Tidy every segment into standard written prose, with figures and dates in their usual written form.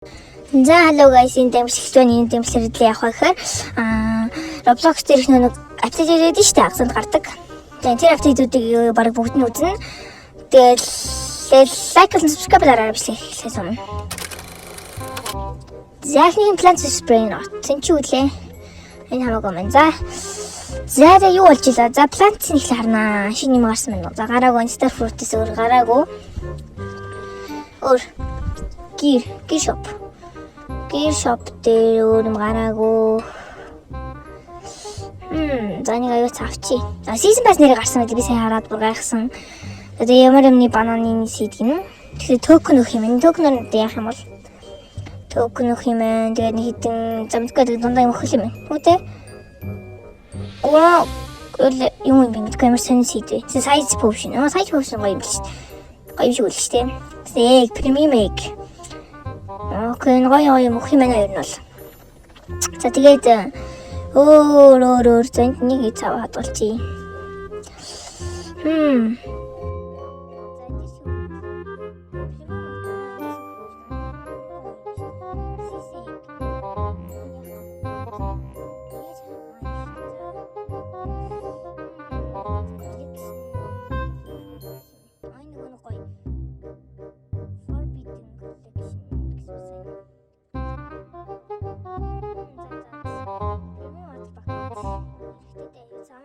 За, hello guys, энэ дэмжлэгч байна. Энэ дэмжлэрлээ явах гэхээр Roblox дээр их нэг update ирээд нь штэ, агсанд гардаг. Тэгээ тэр update үүдийг баг бүгд нь үзнэ. Тэгэл like and subscribe дараарай, бичлэг эхлэхээс өмнө. За, эхний Plants vs Brainrot. Тэн чи үлээ. Энэ хамаагүй маань. За. За, юу болж илаа? За, Plants-ийг эхлээ харнаа. Шинэ юм гарсан байна уу? За, гараагүй. Star Fruit-с өөр гараагүй. Өөр Gear Shop. Gear Shop дээр өөр юм гараагүй. За, нэг аюу цавчи. А, season pass нэрээ гарсан гэдэг би сайн хараад бүр гайхсан. Тэгээ ямар юмны бананы seed гинэ. Тэгэхээр токен өгөх юм. Энэ токеноор яах юм бол токен өгөх юм байна. Тэгээд нэг хитэн замдгүй дундаа юм өгөх юм байна. Үгүй ээ. Оо, юм юм бэ, мэдгүй, ямар сонин seed вэ? Size potion. Аа, size potion гоё юм л шүү дээ. Гоё юм шиг үл шүү дээ. Egg, premium egg. Okay, энэ гоё гоё юм өгөх юм байна ер нь бол. За, тэгээд өөр өөр өөр зэнд нэг цав хадгалчих. За,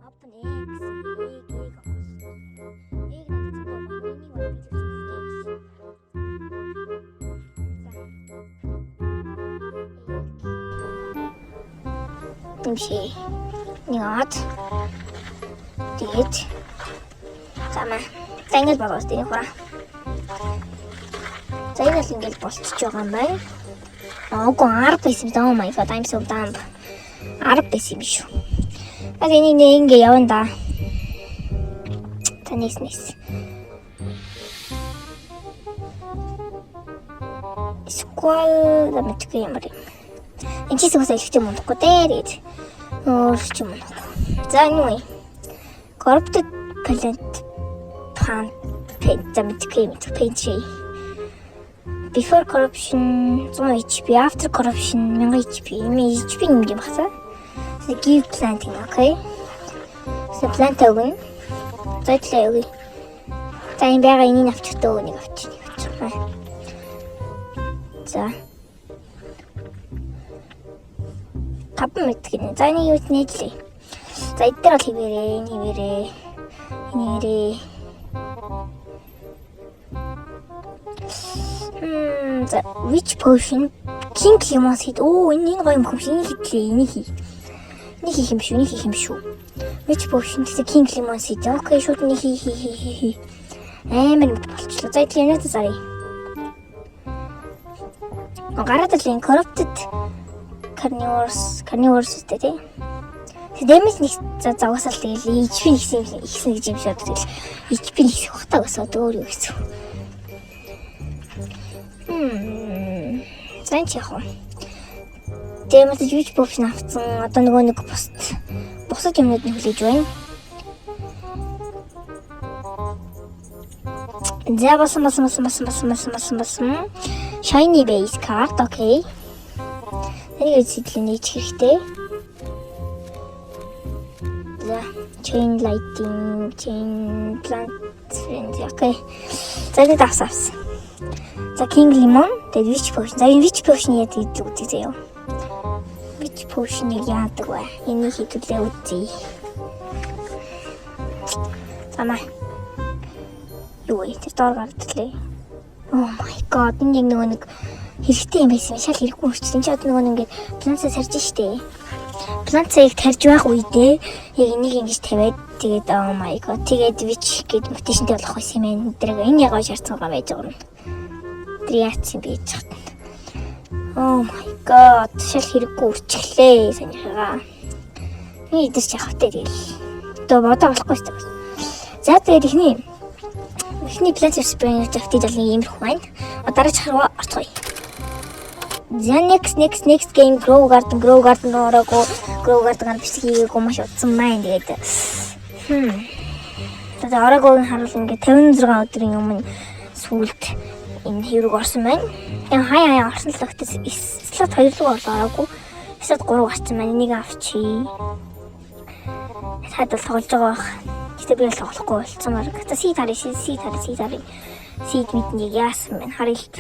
open eggs, egg, egg, egg надад зөвхөн энийг бол биелүүлчих хэрэгтэй. За. Юм шиг. Нэг аваад. Тэгээд за маа. За, ингэж болоо энэ хураа. За, энэ бол ингэж болчихж байгаа юм байна. Аагүй, 10 байсан юм. Oh my God, I'm so dumb. 10 байсан юм шүү. А, энийг нэг ингэ явна да. За, нэс нэс. Сквал мэдгүй ямар юм. Энэ чи зүгээс илэгтэй юм унахгүй дээ. Тэгээд өөр ч юм унахгүй. За, энэ юу? Corrupted plant plant за, мэдгүй мэдгүй, pantry. Before corruption 100 HP, after corruption 1000 HP. Юм HP нэмж юм бахсаа. Give plant гэнэ, okay. So plant өгнө. За, идлээ өгье. За, энэ байгаа энийг авчихтаа, нэг авчих, нэг авчих. За. 5 мэт гинэ. За, энийг юу нээжлээ. За, эдгээр бол хэвээрээ, энэ хэвээрээ. Энэ хэвээрээ. За, witch potion, king lemon seed. Оо, энэ гоё юм хөмш. Энийг хийлээ, энийг хий. Энийг хийх юм шүү, энийг хийх юм шүү. Witch potion гэсэн king lemon seed. Okay, шууд энийг хий хий хий хий хий. Амар юм болчихлоо. За, идлээ юунаас заръя. Гараад л энэ corrupted carnivores үстэй тий. Тэг дэмэж нэг загасаал, тэгэл HP нэгсэн юм ихсэн гэж юм шиг, тэгэл HP нэгсэх бахтаа гэсэн, өөр юу гэсэн. За, энэ ч яг уу. Тэгээ мат юуч potion авцсан. Одоо нөгөө нэг бусад юмнууд нь хүлээж байна. За, болсон болсон болсон болсон болсон болсон болсон болсон. Shiny base card, okay. Энийг сэтлээ нээж хэрэгтэй. За, chain lighting, chain plant friends, okay. За, тэгээд авсан авсан. За, king lemon, тэгээд witch potion. За, энэ witch potion яадаг гэдэг үзье заяа. Witch potion-ыг яадаг вэ? Энийг хэдүүлээ үзье. За маа. Юу вэ? Тэр доор гардлээ. Oh my God, энэ яг нөгөө нэг хэрэгтэй юм байсан. Шал хэрэггүй өрчлөн. Чи одоо нөгөө нэг ингээд plants аа сарж штэ. Plants аа яг тарж байх үедээ яг энийг ингэж тавиад, тэгээд oh my God, тэгээд witch гээд mutation тэй болох байсан юм байна. Тэр энэ яг шаардсан байгаа байж байгаа юм. Тэр яатсан бэ гэж хат. Oh my God, шал хэрэггүй үрчглээ санийхаа. Би идэрч явах тэ тэгэл. Одоо бодоо болохгүй шүү дээ. За, тэгээд эхний Plants vs Brainrot update бол нэг иймэрхүү байна. Дараачих руу орцгоё. За, next next next game, Grow Garden. Grow Garden руу ороогүй, Grow Garden-аар бичлэг хийгээгүй маш удсан маань. Тэгээд. Тэгээ ороогүй харуул ингээд 56 өдрийн өмнө сүүлд энэ хэврэг орсон байна. Тэгээ хаяа хаяа орсон л гэхдээ slot 2 руу ороогүй. Slot 3 гарсан байна. Энийг авчи. Таад бол тоглож байгаа бах. Гэтэ би бол тоглохгүй болцсон баг. За, seed харъя, seed харъя, seed харъя. Seed мэднийг яасан бэ? Харъя л.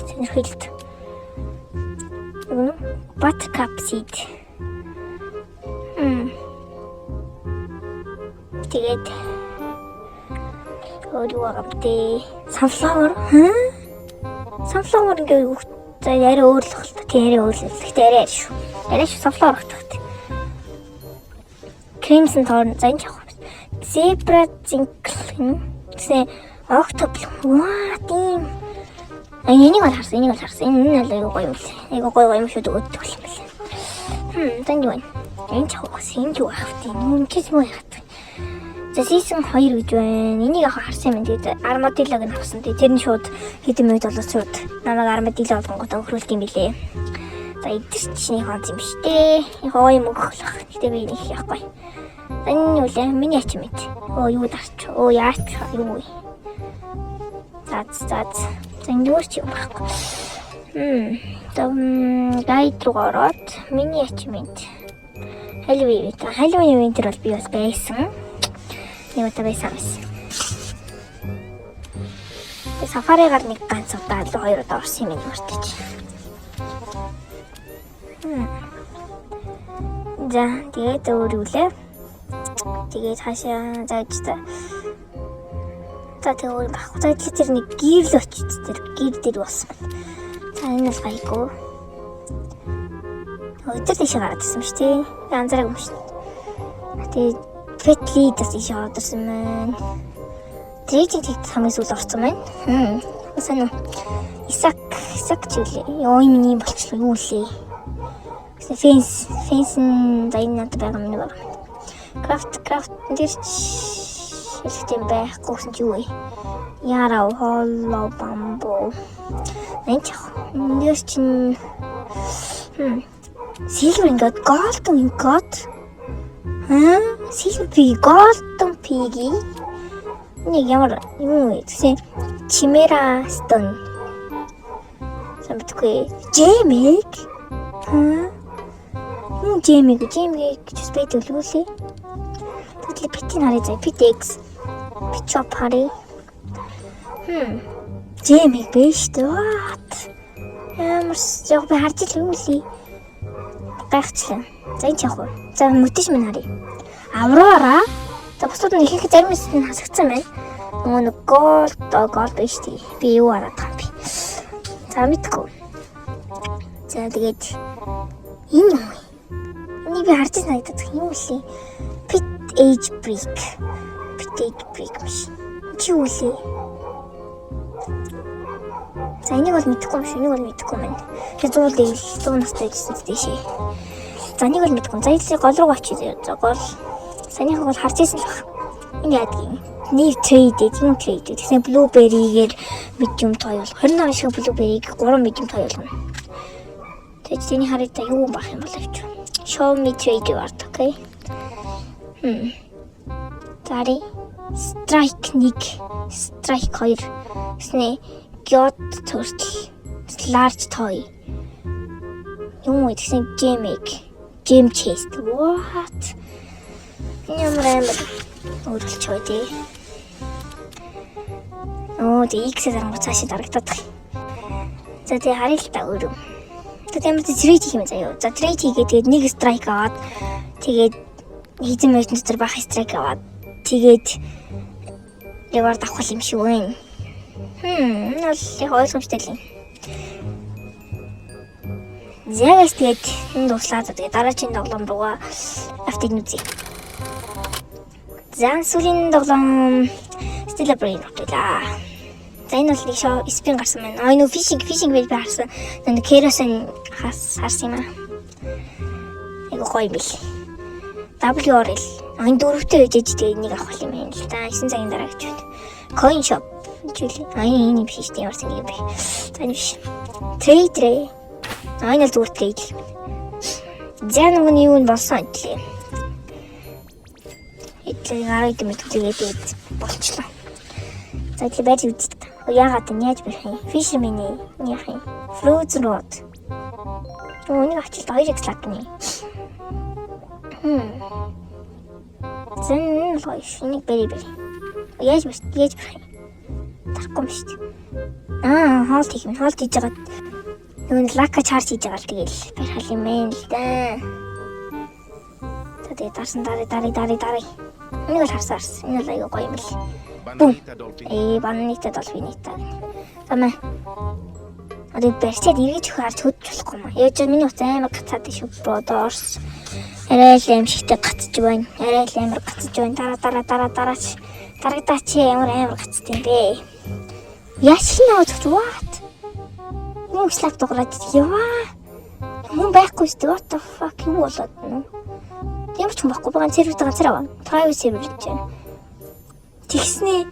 Сонирхолтой. Юу нэ? Buttercup seed. Тэгээд өөр юу байгаа юм бэ? Sunflower. Хм? Sunflower ингээ за, яриа өөр л л та. Тий, яриа өөр л. Гэтэ арай шүү. Арай шүү, sunflower гэх. Crimson Thorn, за, энэ ч явах. Zebra Zinkle. Тэгсэн Octoblue. What юм? А, энийг бол харсан, энийг бол харсан. Энэ нь л айгуу гоё юм лээ. Айгуу гоё гоё юм шүү өгдөг юм лээ. Тань юу вэ? Энэ ч явах. Энэ юу ах вэ? Нүн чи юу яах вэ? За, season 2 гэж байна. Энийг яг харсан юм. Тэгээд Armadillo-г нь авсан. Тэгээд тэр нь шууд хэдэн минут болоод шууд намайг Armadillo болгонгууд өхрүүлт юм билээ. За, эдгэр чинь их онц юм биш үү? Их гоё юм өгөх болох. Гэтэ би нэг яахгүй. За, энэ юу лээ? Миний achievement. Өө, юу дарч. Өө, яач юу вэ? За за за. За, энэ өөр чи юм байхгүй. За, guide руу ороод миний achievement. Halloween event. Halloween event бол би бас байсан. Нэг удаа байсан байсан. Тэгээ сафаригаар нэг ганц удаа л, хоёр удаа орсон юм мартаж. За, тэгээд өөр юу лээ? Тэгээд хаашаа зааж та. За, тэгээ өөр байхгүй. За, тэр нэг гэрэл очиж, тэр гэр дээр болсон байна. За, энэ бол гайгүй. Өдөр тийш гараад ирсэн шүү дээ. Анзаараагүй юм шин. Тэгээд Pet Lead бас тийш ороод ирсэн байна. Trading Tech хамгийн сүүлд орсон байна. Сайн уу? Исак, Исак ч үлээ. Йоо, миний болчихлоо, юу лээ. Fence, fence нь, за, энэ надад байгаа юм нэг байгаа юм. Craft, craft дээр ч хэлэхтэй байхгүй гэсэн чи юу вэ? Yarrow, hollow bamboo. Энэ ч яг. Энэ чинь Silver ингээд golden ingot. Хаа? Silver pig, golden piggy. Нэг ямар юм вэ? Тэгсэн Chimera stone. Сайн мэдгүй. Gem egg. Хаа? Юм gem egg, gem egg гэж бас байдаг л үү лээ. Тэгэл pet ийг харъя заа. Pet eggs. Pet shop харъя. Gem egg биш үү? What? Ямар яг би харж ил юу лээ. Гайхчлаа. За, энэ ч явах уу? За, мөтөш минь харъя. Аврора. За, бусдад нь ихэнх зарим хэсэг нь хасагдсан байна. Нөгөө нэг gold, gold биш тий. Би юу хараад байгаа юм бэ? За, мэдгүй. За, тэгээд энэ юм уу? Энийг би харж байсан санагдаад юм лээ. Pet age break. Pet age break маш. Чи юу лээ? За, энийг бол мэдэхгүй юм шүү. Энийг бол мэдэхгүй байна. Тэгээ 100 level, 100 настай гэсэн тийшээ. За, энийг бол мэдэхгүй. За, энэ гол руу очие. За, гол. Санийхыг бол харж ирсэн л баг. Энэ яадаг юм? New trade, юм trade. Тэгсэн blueberry-гээр medium toy бол 25 шиг blueberry-г 3 medium toy болгоно. Тэгээд тэний харъя та, юу байх юм бол авч. Show me trade reward, okay? Зари strike 1, strike 2 гэснэ God turtle, large toy. Юм уу тэгсэн gem egg, gem chest. What? Энэ ямар амар өөрчлөж бай тээ. Оо, тэг X-ээр дарангуй цаашаа дарагдаад байгаа. За, тэг харъя л та өөрөө. Тэгээд ямар ч trade хийх юм заяа. За, trade хийгээд, тэгээд нэг strike аваад, тэгээд хэзэн минут дотор бах strike аваад, тэгээд reward авах юм шиг байна. Энэ бол яг ойлгомжтой л юм. Зягаас тэгээд энэ дуслаа. Тэгээд дараагийн тоглоом руугаа автыг үзье. За, сүүлийн тоглоом Steal a Brainrot байлаа. За, энэ бол нэг шоу spin гарсан байна. А, энэ fishing би харсан. Нэг керосин хас харсан юм аа. Айгу гоё юм бил. WRL. А, энэ дөрөвтэй байж ээж тэгээд энийг авах юм байна л да. 9 цагийн дараа гэж байна. Coin shop чиглээ. А, энэ юм биш шүү дээ. Ямар нэг юм бэ. За, энэ биш. Trade. А, энэ л зүгээр trade л юм. За, нөгөө нь юу нь болсон гэтлээ. Тэгээд 10 item түлээгээд тэгээд болчлоо. За, тэгээд барьж үзтээ. Яагаад вэ? Яаж барих юм? Fisherman ээ. Яах юм? Frozen rod. Энийг авчилт 2x luck нэ. Зэн нь л гоё ш. Энийг барь барь. Яаж барь? Яаж барих юм? Тарахгүй юм шүү дээ. Аа, hold хийх юм. Hold хийж байгаа. Нөгөө нь luck charge хийж байгаа л тэгэл барих юм байна л да. За, тэгээд дарсан, дараа дараа дараа дараа. Энийг л харсан харсан. Энэ бол аягүй гоё юм бэл. Бум. Bananita dolfinita. Ээ, bananita dolfinita гэнэ. За мэ. Одоо барьчаад эргэж өгөх харж хөдж болохгүй юм. Яаж миний утас амар гацаад шүү bro доорс. Арай л аимшигтэй гацж байна. Арай л амар гацж байна. Дараа дараа дараа дараач. Дарагдаач, ямар амар гацд юм бэ? Яаш нөө зүгч, what? Юу slap дуграад яваа. Хүн байхгүй шүү дээ. What the fuck, юу болоод нэ? Ямар ч хүн байхгүй. Байгаа сервер ганцаар аваа. Private server гэж байна. Тэгснээ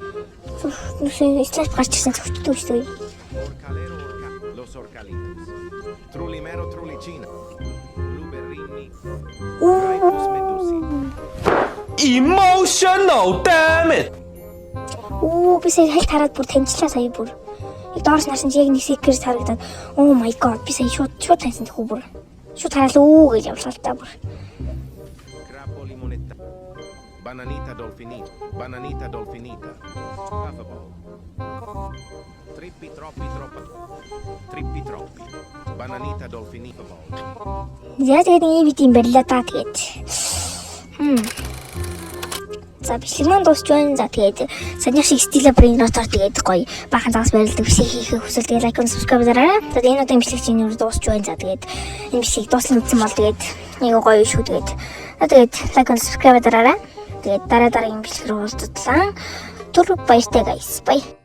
нүсэн slap гарч ирсэн, зөгчдөг шүү дээ. Orcalero orca. Los orcalitos. Trulimero trulicina. Blueberrini. Dreyfus medusi. Emotional damn it! Оо, би сая хальт хараад бүр таньчлаа сая бүр. Яг доороос нарсан чи яг нэг secret харагдаад, oh my god, би сая шууд шууд таньсан тэхүү бүр. Шууд хараал үү гэж явлаа л та бүр. Crappo limonetta. Bananita dolfinita. Bananita dolfinita. Puffball. Trippi troppi troppa. Trippi troppi. Bananita dolfinita ball. За, тэгээд ийм бит юм барилаа та тэгээд. За, бичлэг маань дуусч байна. За, тэгээд саяных шиг Steal a Brainrot-оор тэгээд гоё баахан загас барилдаг бичлэг хийхээ хүсвэл тэгээд like, subscribe дараарай. За, тэгээд энэ удаагийн бичлэг чинь юу дуусч байна. За, тэгээд энэ бичлэг дууссан үзсэн бол тэгээд нэг гоё шүү тэгээд. За, тэгээд like, subscribe дараарай. Тэгээд дараа дараагийн бичлэг рүү уулзтлаа. Түр баяртай, guys. Bye.